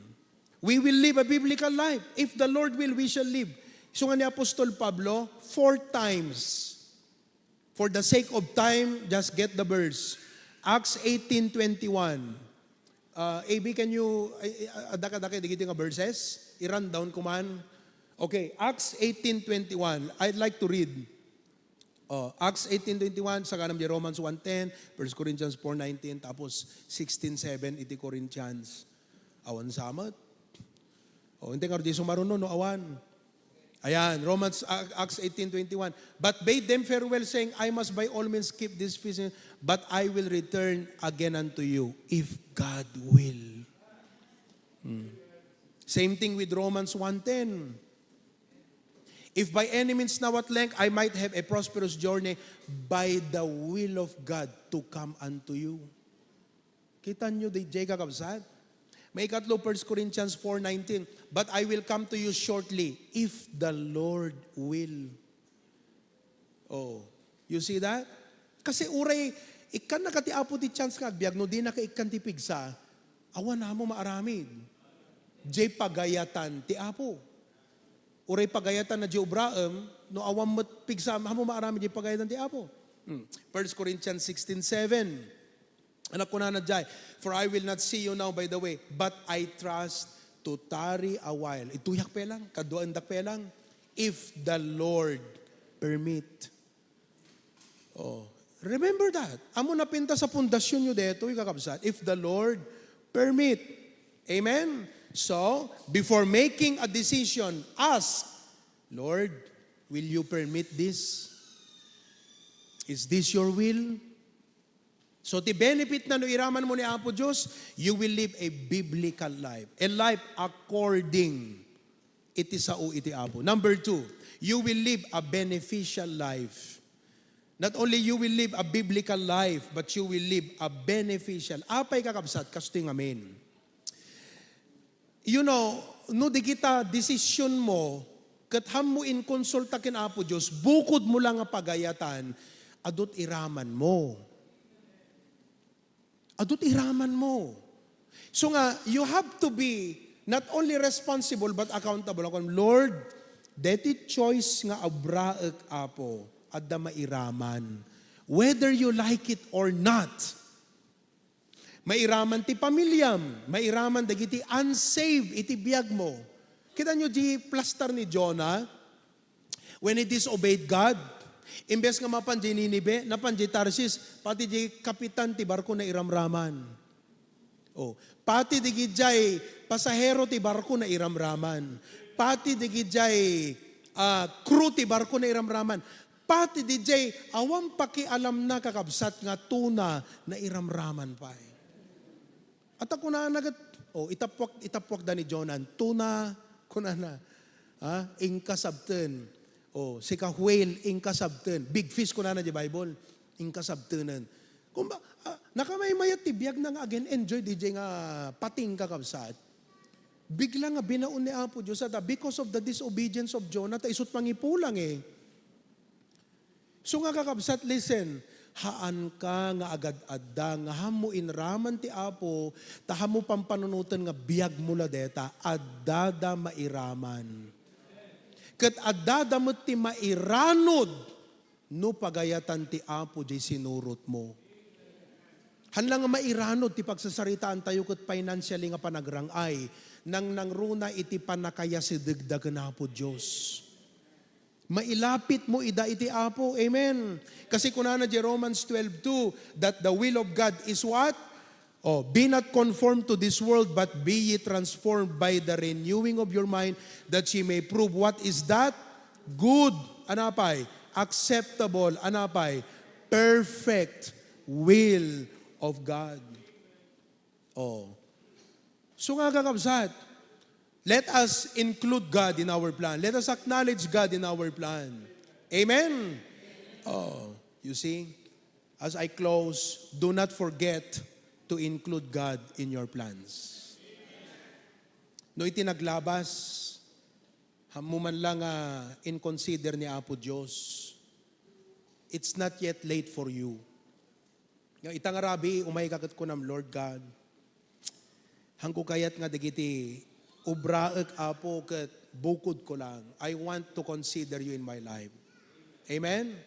We will live a biblical life. If the Lord will, we shall live. Isu nga ni Apostol Pablo, four times. For the sake of time, just get the verse. Acts eighteen twenty-one. Uh, A B, can you, ay, ay, adda kadakayo dagiti nga verses? I-run down kuman. Okay, Acts eighteen twenty-one. I'd like to read. Oh, Acts eighteen twenty-one, saka naman di Romans one ten, First Corinthians four nineteen, tapos sixteen seven iti Corinthians. Awan sa met. Oh, hindi nga di sumaruno, no, awan. Ayan, Romans, A-, Acts eighteen twenty-one. "But bade them farewell, saying, 'I must by all means keep this feast, but I will return again unto you, if God will.'" Hmm. Same thing with Romans one ten. "If by any means now at length I might have a prosperous journey by the will of God to come unto you." Kita nyo, D J, kakabsat? Maikatlo, First Corinthians four nineteen, "But I will come to you shortly, if the Lord will." Oh, you see that? Kasi uray, ikkan na ka ti Apo ti chance nga agbiag, no di na ka ikkan ti pigsa, awan na mo maaramid. Jay pagayatan ti Apo. Uray pagayatan na jay ubraem, no awan met pigsa, haan mo maaramid jay pagayatan ti Apo. Hmm. First Corinthians sixteen seven. Anak, kunana jay, "For I will not see you now, by the way, but I trust to tarry a while." Ituyak pe lang, kaduaendak pe lang, "if the Lord permit." Oh, remember that. Amo napintas a pundasyon nyo detoy, kakabsat. "If the Lord permit." Amen? So, before making a decision, ask, "Lord, will you permit this? Is this your will?" So, ti benefit na no iraman mo ni Apo Dios, you will live a biblical life, a life according iti sao iti Apo. Number two, you will live a beneficial life. Not only you will live a biblical life, but you will live a beneficial. Apay, kakabsat, kastoy ngamin. You know, no di kita desisyon mo, ket haan mo inkonsulta ken Apo Dios, bukod mo lang nga pagayatan, adut iraman mo. Adut iraman mo. So nga, you have to be not only responsible but accountable. Ako, "Lord, deti choice nga abraek, Apo, adda mairaman. Whether you like it or not." Mairaman ti pamiliam, mairaman dagiti unsaved iti biag mo. Kita nyo di plastar ni Jonah? When he disobeyed God, imbes nga mapan di Ninive, napan di Tarsis, pati di kapitan ti barko nairamraman. Oh, pati di gijay pasahero ti barko nairamraman. Pati di gijay, ah, crew ti barko nairamraman. Pati di jay awan pakialamna, kakabsat, nga tuna nairamraman pay. At kunana ket, oh, itappuak, itappuak da ni Jonah, "Tuna," kunana, ha? "Inka sabten." Oh, sika whale, "Inka sabten." Big fish, kunana di Bible, "Inka sabtenen." Kumba, ah, nakamaymayat ti biagna nga agen-enjoy D J nga pating, kakabsat. Bigla nga binaon ni Apo Dios, ta because of the disobedience of Jonah, ta isut mangipulang eh. So nga, kakabsat, listen, haanka nga agad-adda nga hammo inraman ti Apo, ta hammo pampanunoten nga biagmo la deta, addada mairaman. Ket addada met ti mairanod no pagayatan ti Apo diay sinurotmo. Haan la nga mairanod ti pagsasaritaantayo ket financially nga panagrang-ay, nangnangruna iti pannakayasidegda ken Apo Dios. Mailapit mo ida iti Apo. Amen. Kasi kunana di Romans twelve two, that the will of God is what? Oh, "Be not conformed to this world, but be ye transformed by the renewing of your mind, that ye may prove what is that good," anapay, "acceptable," anapay, "perfect will of God." Oh. So nga, kakabsat, let us include God in our plan. Let us acknowledge God in our plan. Amen? Oh, you see? As I close, do not forget to include God in your plans. No iti naglabas, hammo man lang nga in-consider ni Apo Dios, it's not yet late for you. Nga ita nga rabii, umayka ket kunam, "Lord God, haanko kayat nga dagiti ubraek, Apo, ket bukodko lang. I want to consider you in my life." Amen?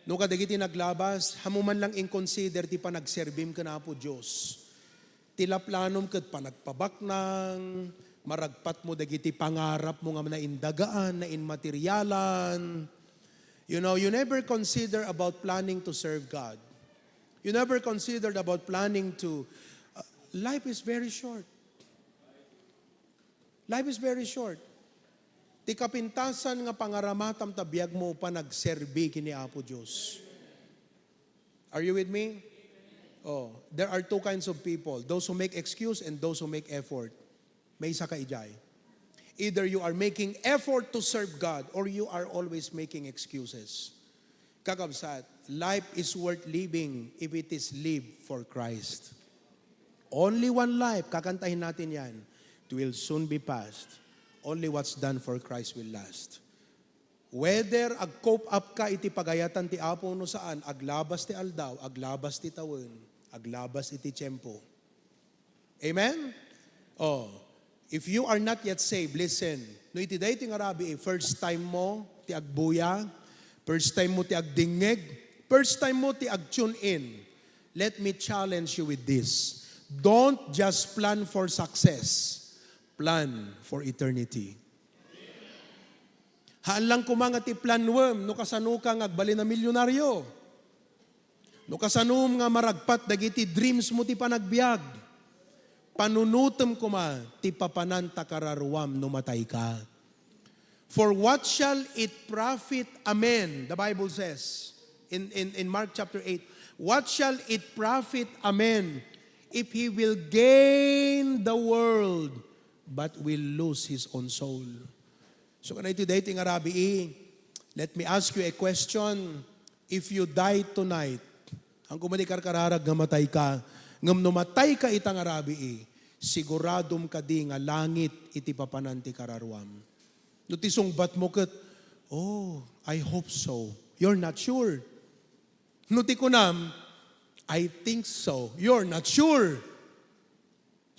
No kadagiti naglabas, hammo man lang in-consider ti panagserbim ken Apo Dios. Ti laplanom ket panagpabaknang, maragpatmo dagiti pangarapmo nga naindagaan, nainmaterialan. You know, you never consider about planning to serve God. You never considered about planning to, uh, life is very short. Life is very short. Ti kapintasan nga pangaramatam ta biagmo, panagserbi ken ni Apo Dios. Are you with me? Oh, there are two kinds of people, those who make excuse and those who make effort. Maysa ka idiay. Either you are making effort to serve God or you are always making excuses. Kakabsat, life is worth living if it is lived for Christ. Only one life, kakantahin natin yan. It will soon be past. Only what's done for Christ will last. Whether ag-cope up ka iti pagayatan ti Apo no saan, aglabas ti aldaw, aglabas ti tawen, aglabas iti tiempo. Amen? Oh, if you are not yet saved, listen. No iti daytoy nga rabii, first time mo ti agbuya, first time mo ti agdingngeg, first time mo ti ag-tune in, let me challenge you with this. Don't just plan for success. Plan for eternity. Haan lang koma nga ti planuem no kasano ka nga agbalin a milyonaryo. No kasanom nga maragpat dagiti dreams mo ti panagbiag. Panunotem koma ti papanan ta kararuam no matay ka. For what shall it profit a man, the Bible says in, in, in Mark chapter eight, "What shall it profit a man if he will gain the world but will lose his own soul?" So, kanaytoy daytoy nga rabii, let me ask you a question. If you die tonight, haan koma ti karkararag nga matay ka, ngem no matay ka ita nga rabii, siguradom kadi nga langit iti papanan ti kararuam? No ti sungbat mo ket, "Oh, I hope so." You're not sure. No ti kunam, "I think so." You're not sure.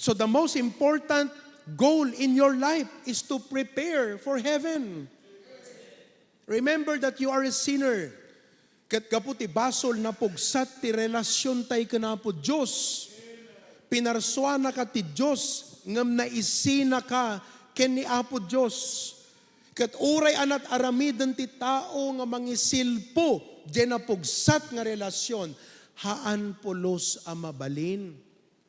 So the most important goal in your life is to prepare for heaven. Remember that you are a sinner. Ket gapu ti basol, napugsat ti relasiontayo ken Apo Dios. Pinarsuanaka ti Dios, ngem naisinaka ken ni Apo Dios. Ket uray a nat-aramiden ti tao nga mangisilpo diay napugsat nga relasion, haan pulos a mabalin.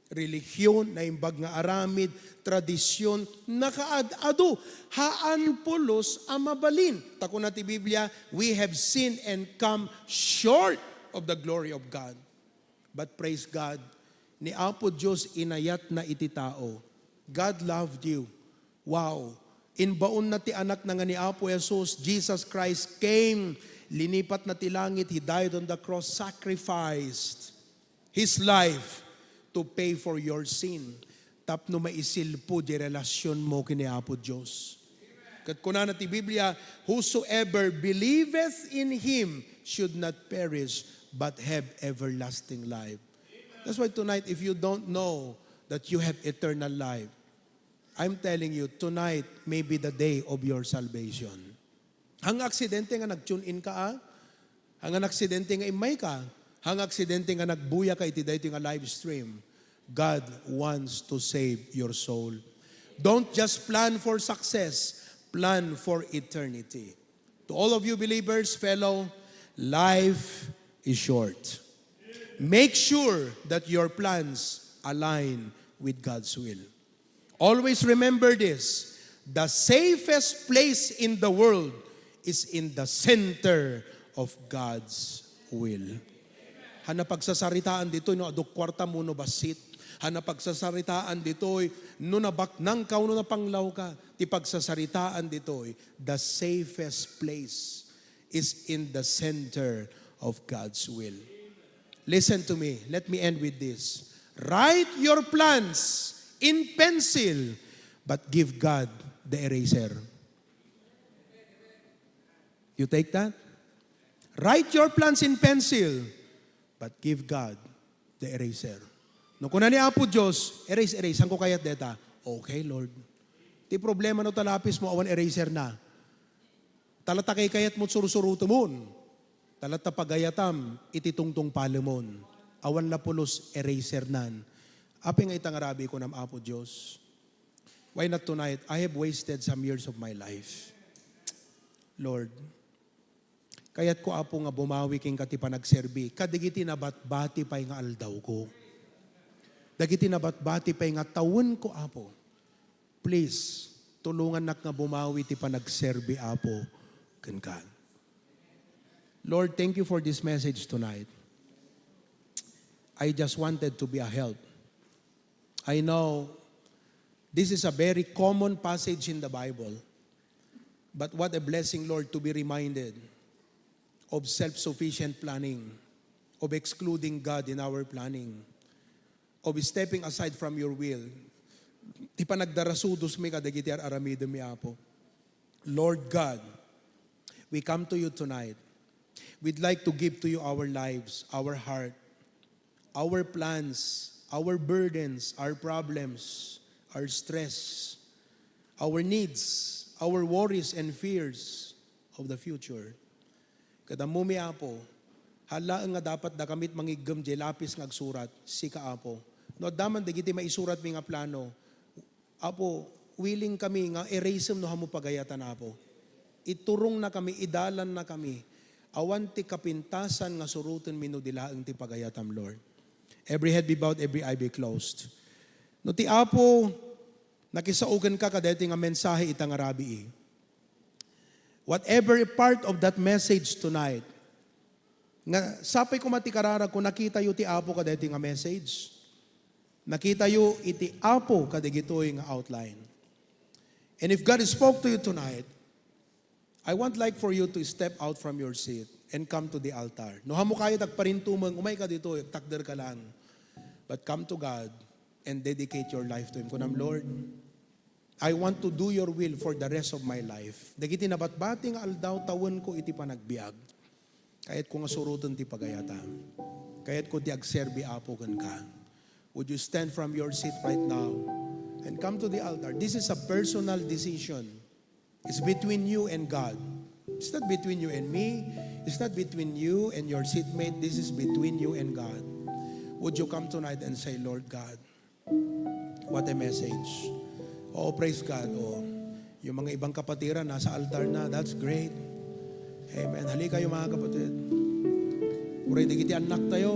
Relihion, naimbag nga aramid, tradision, nakaad-ado, haan pulos a mabalin. Ta kuna ti Biblia, "We have sinned and come short of the glory of God." But praise God, ni Apo Dios inayatna iti tao. God loved you. Wow! Imbaonna ti Anakna nga ni Apo Jesus, Jesus Christ came, linipatna ti langit, He died on the cross, sacrificed. His life to pay for your sin. Tapno maisilpo di relasyonmo ken ni Apo Dios. Ket kunana ti Biblia, "Whosoever believeth in him should not perish, but have everlasting life." That's why tonight, if you don't know that you have eternal life, I'm telling you, tonight may be the day of your salvation. Hang aksidente nga nag-tune in ka, ah? Hang aksidente nga immay ka? Hang aksidente nga nagbuya ka iti daytoy nga live stream? God wants to save your soul. Don't just plan for success, plan for eternity. To all of you believers, fellow, life is short. Make sure that your plans align with God's will. Always remember this, the safest place in the world is in the center of God's will. Hana pagsasaritaan ditoy no adu kuarta mo no bassit. Hana pagsasaritaan ditoy no nabaknang ka wenno napanglaw ka. Ti pagsasaritaan ditoy, the safest place is in the center of God's will. Listen to me. Let me end with this. Write your plans in pencil, but give God the eraser. You take that? Write your plans in pencil, but give God the eraser. No kuna ni Apo Dios, "Erase, erase, saan ko kayat deta?" "Okay, Lord." Ti problema no ta lapis mo awan eraser na. Talatta kaykayat mo sursurutemon. Talatta pagayatam iti tungtungpalemon. Awan la pulos eraser nan. Apay nga ita nga rabii kunam, Apo Dios? Why not tonight? I have wasted some years of my life. Lord, kayatko, Apo, nga bumawi kenka ti panagserbi kadagiti nabatbati pay nga aldawko. Dagiti nabatbati pay nga tawenko, Apo. Please, tulongannak nga bumawi ti panagserbi, Apo, kenka. Lord, thank you for this message tonight. I just wanted to be a help. I know this is a very common passage in the Bible, but what a blessing, Lord, to be reminded of self-sufficient planning, of excluding God in our planning, of stepping aside from your will. Ti panagdarasudosmi kadagiti ar-aramidem, Apo. Lord God, we come to you tonight. We'd like to give to you our lives, our heart, our plans, our burdens, our problems, our stress, our needs, our worries and fears of the future. Ket ammomi, Apo, haan laeng nga dapat dakami ti mangiggem diay lapis nga agsurat, sika, Apo. No adda man dagiti maisuratmi nga plano, Apo, willing kami nga erasem no ammo pagayatan, Apo. Iturongnakami, idalannakami. Awan ti kapintasan nga surotenmi no di laeng ti pagayatam, Lord. Every head be bowed, every eye be closed. No ti Apo nakisao kenka kadaytoy nga mensahe ita nga rabii, whatever part of that message tonight, nga sapay koma ti kararagko, nakitayo ti Apo kadaytoy nga message. Nakitayo iti Apo kadagitoy nga outline. And if God spoke to you tonight, I want like for you to step out from your seat and come to the altar. No ammo kayat agparintumeng, umay ka ditoy, agtakder ka lang. But come to God and dedicate your life to Him. Kunam, "Lord, I want to do your will for the rest of my life." Dagiti nabatbati nga aldaw, tawenko iti panagbiag. Kayatko nga suroten ti pagayatam. Kayatko ti agserbi, Apo, kenka. Would you stand from your seat right now and come to the altar? This is a personal decision. It's between you and God. It's not between you and me. It's not between you and your seatmate. This is between you and God. Would you come tonight and say, "Lord God, what a message." Oh, praise God. Oh, yung mga ibang kapatiran, nasa altar na. That's great. Amen. Halikayo, mga kapatid. Uray dagiti annaktayo,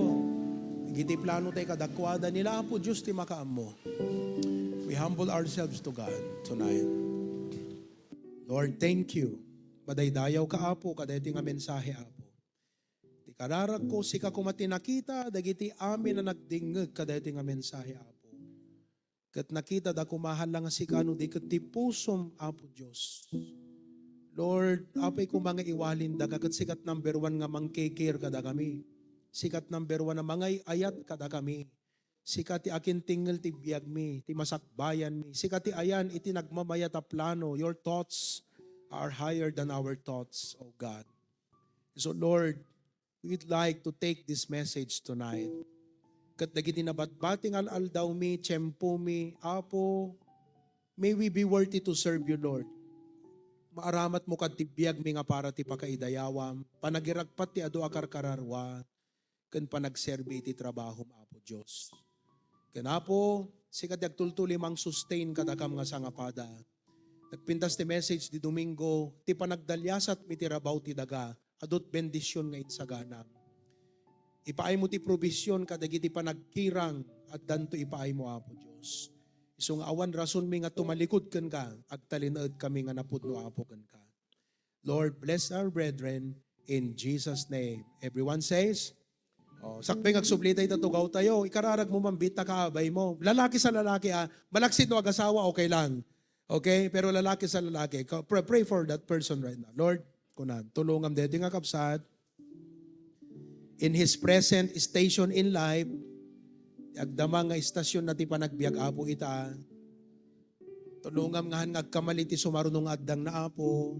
dagiti plano tayo kadakuada, ni Apo Dios ti makaammo. We humble ourselves to God tonight. Lord, thank you. Madaydayaw ka, Apo, kadaytoy nga mensahe, Apo. Ti kararagko, sika koma ti nakita dagiti amin a nagdingngeg kadaytoy nga mensahe, Apo. Ket nakita da koma hala nga sika no di ket ti pusom, Apo Dios. Lord, apay koma nga iwalin daka ket sika ti number one nga mangke-care kadakami. Sika ti number one a mangay-ayat kadakami. Sika ti akintingngel ti biagmi, ti masakbayanmi. Sika ti ayan iti nagmamayat a plano. Your thoughts are higher than our thoughts, O God. So Lord, we'd like to take this message tonight. Ket dagiti nabatbati nga al-aldawmi, tiempomi, Apo, may we be worthy to serve you, Lord. Maaramatmo kad ti biagmi nga para ti pakaidayawam, panagiragpat ti adu a karkararua, ken panagserbi iti trabahom, Apo Dios. Ken Apo, sika ti agtultuli mangsustain kadakam nga sangapada. Nagpintas ti message di Domingo, ti panagdaliasatmi ti rabaw ti daga, adut bendision nga insaganam. Ipaaymo ti provision kadagiti panagkirang, addanto ipaaymo, Apo Dios. Isu nga awan rasonmi nga tumalikod kenka, agtalinaedkami nga napudno, Apo, kenka. Lord, bless our brethren in Jesus' name. Everyone says, oh, sakbay nga agsubli tayo, tugaw tayo, ikararag mo man bita kaabaymo. Lalaki sa lalaki, ah, malaksid no agasawa, okay lang. Okay? Pero lalaki sa lalaki, ka- pray, pray for that person right now. Lord, kunan, tulungam deti nga kabsat. In his present station in life, agdama nga istasyon na ti panagbiag, Apo, ita. Tulungam nga han nga agkamali ti sumaruno nga addang na, Apo.